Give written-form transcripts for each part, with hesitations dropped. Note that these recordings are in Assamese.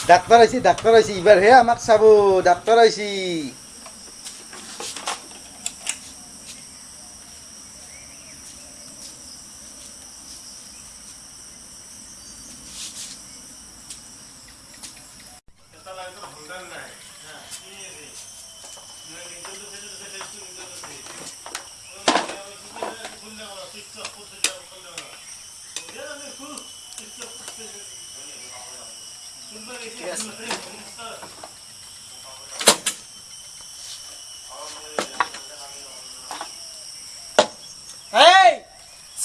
ডাক্তৰ আহিছি, ডাক্তৰ আহিছি, এইবাৰহে আমাক চাব, ডাক্তৰ আহিছি।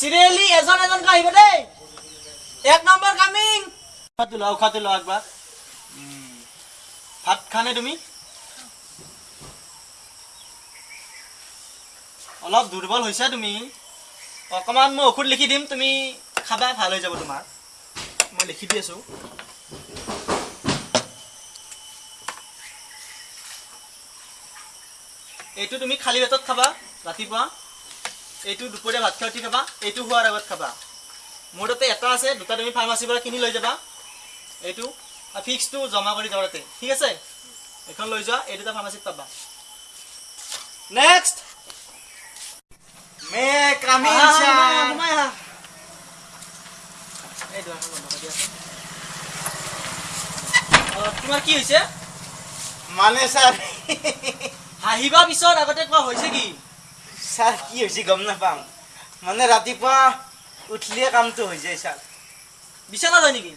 চিৰিয়েলি এজন এজনকৈ আহিব দেই। এক নম্বৰ কামিং। উশাহটো লোৱা, উশাহটো লোৱা একবাৰ। ভাত খানে তুমি? অলপ দুৰ্বল হৈছা তুমি, অকণমান মই ঔষধ লিখি দিম, তুমি খাবা, ভাল হৈ যাব তোমাৰ। মই লিখি দি আছোঁ। এইটো তুমি খালী পেটত খাবা ৰাতিপুৱা, এইটো দুপৰীয়া ভাত খাই উঠি খাবা, এইটো শোৱাৰ আগত খাবা। মোৰ তাতে এটা আছে, দুটা তুমি ফাৰ্মাচীৰ পৰা কিনি লৈ যাবা। এইটো ফিক্সটো জমা কৰি যাবা তাতে, ঠিক আছে? এইখন লৈ যোৱা, এই দুটা ফাৰ্মাচীত পাবা। নেক্সট। মে কামিং ছাৰ। সোমাই আহা। এই দুৱাৰখন বন্ধ কৰি দিয়াচোন। তোমাৰ কি হৈছে? মানে ছাৰ, হাঁহিবা পিছত, আগতে কোৱা হৈছে কি? ছাৰ কি হৈছে গম নাপাওঁ, মানে ৰাতিপুৱা উঠিলে কামটো হৈ যায় ছাৰ। বিচনাত হয় নেকি?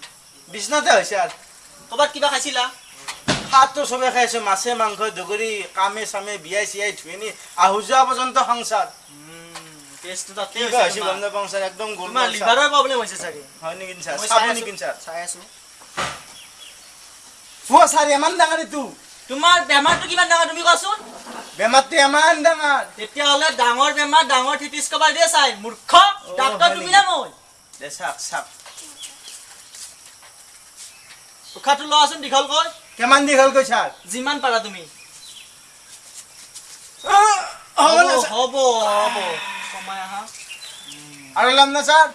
বিচনাতে হয় ছাৰ। ক'ৰবাত কিবা খাইছিলা? ভাতটো চবে খাই আছো, মাছে মাংস দুগুৰি কামে চামে বিয়াই চিয়াই ধুই নি আহো যোৱা পৰ্যন্ত খাং ছাৰ। টেষ্টটো তাতে কি হৈছে গম নাপাওঁ ছাৰ, একদম তোমাৰ লিভাৰৰ প্ৰব্লেম হৈছে চাগে। হয় নেকি ছাৰ? চাব নেকি ছাৰ? চাই আছো। অ' ছাৰ, ইমান ডাঙৰ এইটো। তোমাৰ বেমাৰটো কিমান ডাঙৰ তুমি কোৱাচোন? বেমাৰটো ইমান ডাঙৰ। তেতিয়াহ'লে ডাঙৰ বেমাৰ ডাঙৰ থিতিছ কবাৰ দিয়ে চাই, মূৰ্খ। ডাক্তৰ তুমি না মই? দে চাওক চাওক। উশাহটো লোৱাচোন দীঘলকৈ। কিমান দীঘলকৈ ছাৰ? যিমান পাৰা তুমি। হ'ব হ'ব, কমাই আহা। আৰু ল'ম না ছাৰ?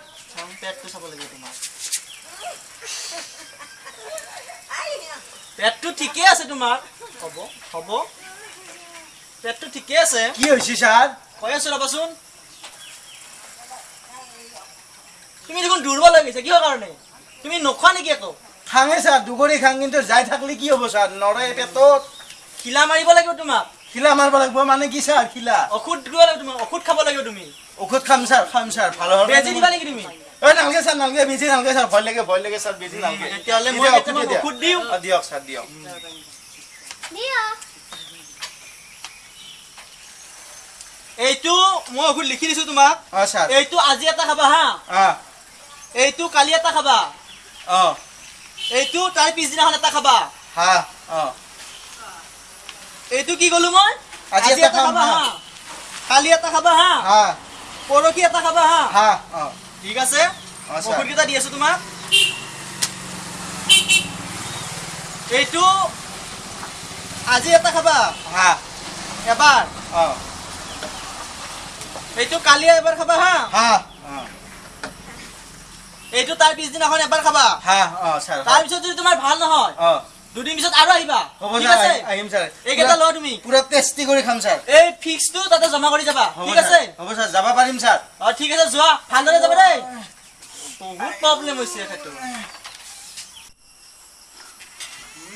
পেটটো চাব লাগিব তোমাৰ। পেটটো ঠিকে আছে তোমাৰ? হ'ব হ'ব, পেটটো ঠিকে আছে। কি হৈছে ছাৰ? কৈ আছো ৰ'বাচোন। তুমি দেখোন দুৰ্বল হৈ গৈছা, কিহৰ কাৰণে? তুমি নোখোৱা নেকি একো? খাঙে ছাৰ, দুগৰি খাং, কিন্তু যাই থাকিলে কি হ'ব ছাৰ, নৰে পেটত। শিলা মাৰিব লাগিব তোমাক। শিলা মাৰিব লাগিব মানে কি ছাৰ? শিলা ঔষধ দিব লাগিব তোমাক, ঔষধ খাব লাগিব তুমি। ঔষধ খাম ছাৰ, খাম ছাৰ, ভাল হ'ব। বেজি দিবা নেকি তুমি? ঐ নালগে ছাৰ, নালগে, বেজি নালগে ছাৰ, ভয় লাগে, ভয় লাগে ছাৰ, বেজি নালগে। তেতিয়াহ'লে মই ঔষধ দিওঁ। দিয়ক ছাৰ, দিয়ক। এইটো মই ঔষধ লিখি দিছো তোমাক। এইটো আজি এটা খাবা হা, এইটো কালি এটা খাবা, এইটো তাৰ পিছদিনাখন এটা খাবা। এইটো কি ক'লো মই? আজি এটা খাবা হা, কালি এটা খাবা হা, পৰহি এটা খাবা হা। ঠিক আছে, ঔষধকেইটা দি আছো তোমাক। এইটো আজি এটা খাবা হা, এবাৰ। এইটো কালি এবাৰ খাবা হা, এইটো তাৰ পিছদিনাখন এবাৰ খাবা। তাৰপিছত যদি তোমাৰ ভাল নহয়, দুদিন পিছত আৰু আহিবা। ঠিক আছে? আহিম ছাৰ। এইকেইটা লোৱা তুমি, পুৰা টেষ্টি কৰি খাম ছাৰ। এই ফিক্সটো তাতে জমা কৰি যাবা, ঠিক আছে? হ'ব ছাৰ, যাব পাৰিম ছাৰ। অ ঠিক আছে, যোৱা, ভালদৰে যাবা দেই। বহুত প্ৰব্লেম হৈছে এখেতৰ।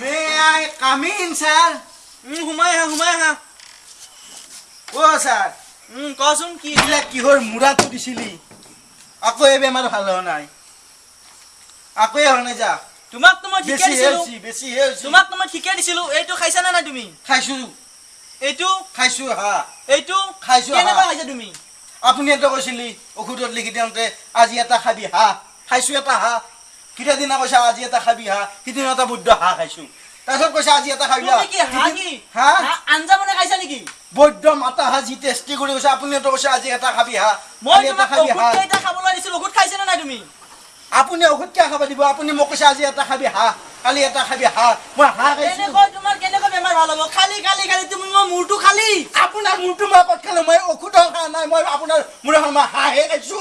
May I come in sir? সোমাই আহা, সোমাই আহা। অ' ছাৰ। কচোন কি এইবিলাক কিহৰ মূৰাটো দিছিলি? আকৌ এই বেমাৰ ভাল হোৱা নাই, আকৌ হোৱা নাই। যা, তোমাকতো মই ঠিকে দিছিলো। বেছিহে হৈছে। তোমাকতো মই ঠিকে দিছিলো। এইটো খাইছা নে নাই তুমি? খাইছো। এইটো খাইছো হা। এইটো খাইছো। কেনেকুৱা খাইছা তুমি? আপুনি এটা কৈছিলি ঔষধত লিখি দিওঁতে আজি এটা খাবি হা, খাইছো এটা হা। কেইটা দিনা কৈছা আজি এটা খাবি হা, সিদিনা এটা বৈদ্য হাঁহ খাইছো। তাৰপিছত কৈছা আজি এটা খাবি হা, আঞ্জা বনাই খাইছা নেকি? বৈদ্য মাতা হা যি টেষ্টি কৰি কৈছে। আপুনি কৈছে আজি এটা খাবি হা, মই এটা খাবি হা। খাবলৈ দিছিলো, ঔষধ খাইছে নে নাই তুমি? আপুনি ঔষধ কিয় খাব দিব? আপুনি মোক কৈছে আজি এটা খাবি হা, কালি এটা খাবি হা, মই হাঁহ খাইছো। কেনেকৈ তোমাৰ কেনেকৈ বেমাৰ ভাল হ'ব? খালি খালি খালি তুমি মোৰ মূৰটো খালি। আপোনাৰ মূৰটো মই ক'ত খালো? মই ঔষধো খোৱা নাই, মই আপোনাৰ মূৰৰ মই হাঁহে খাইছো।